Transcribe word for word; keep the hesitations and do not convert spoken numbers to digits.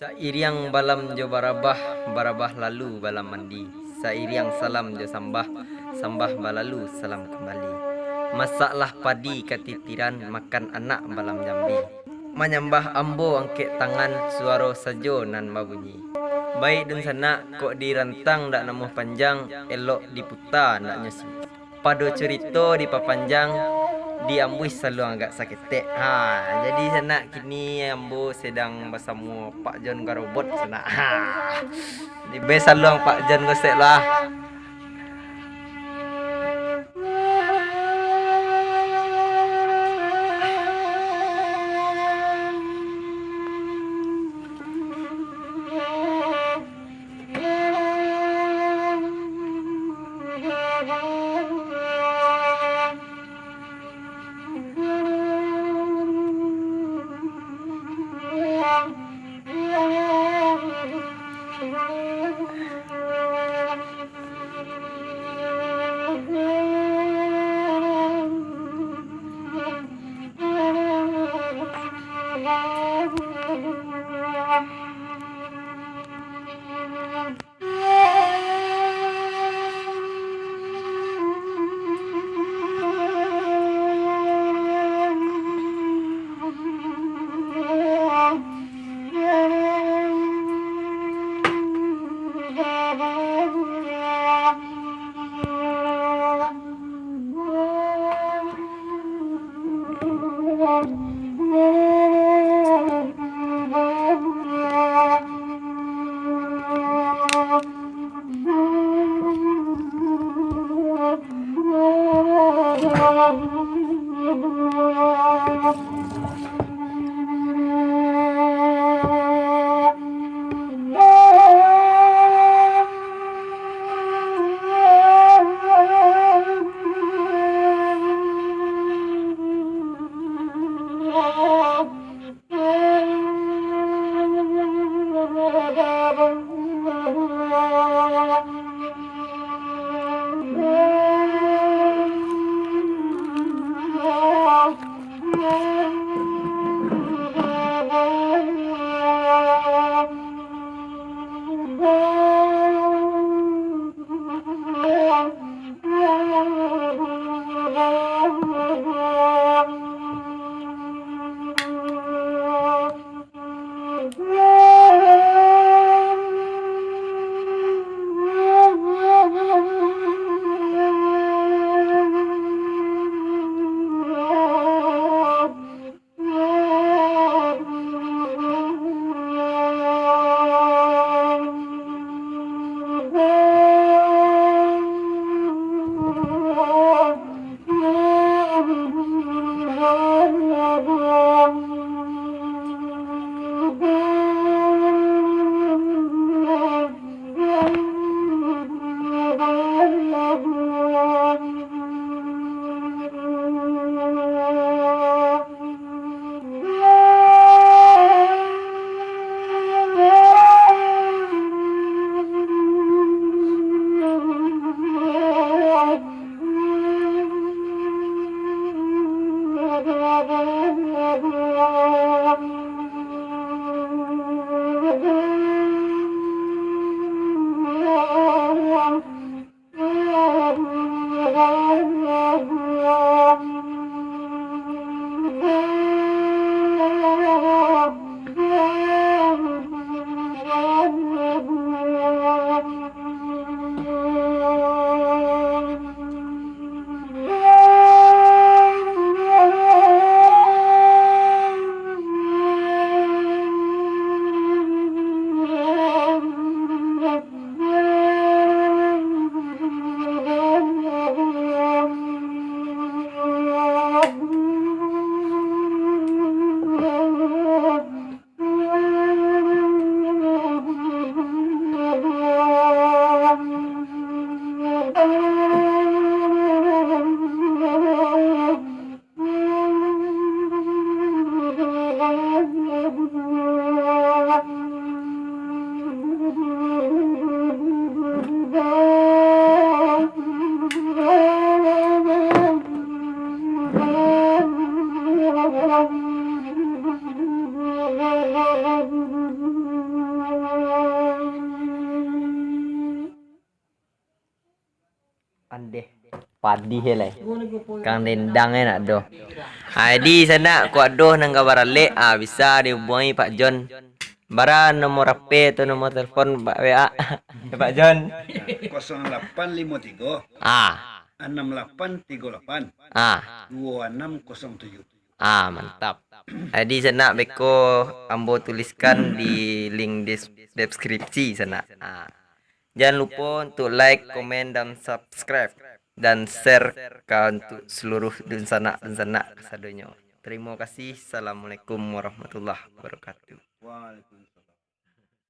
Sairiang balam jo barabah, barabah lalu balam mandi. Sairiang salam jo sambah, sambah balalu salam kambali. Masaklah padi katitiran, makan anak balam jambi. Manyambah ambo angkek tangan, suaro sajo nan babunyi. Baik dunsanak, kok dirantang dak namuah panjang, elok diputa ndak nyo si. Pado curito dipapanjang, diambuih saluang agak saketek. Ha, jadi sanak, kini ambo sadang basamo Pak Jon Garobot sanak. Ha. Dibai saluang Pak Jon Gosek lah. Andeh. Padih e lai. Kang dendang e nak doh. Ah, jadi sanak, kok ado nan ka baralek, ah, bisa dihubungi Pak John. Bara nomor H P atau nomor telepon Pak W A? Pak John. Kosong lapan limo tigo, Ah, anam lapan tigo lapan, ah, duo anam kosong tujuh. Ah, mantap. Jadi sanak, beko ambo tuliskan di link des- deskripsi sanak. Ah. Jangan lupa untuk like, komen, dan subscribe dan share ka untuk seluruh dunsanak-dunsanak kasadonyo. Terima kasih. Assalamualaikum warahmatullahi wabarakatuh. Waalaikumsalam.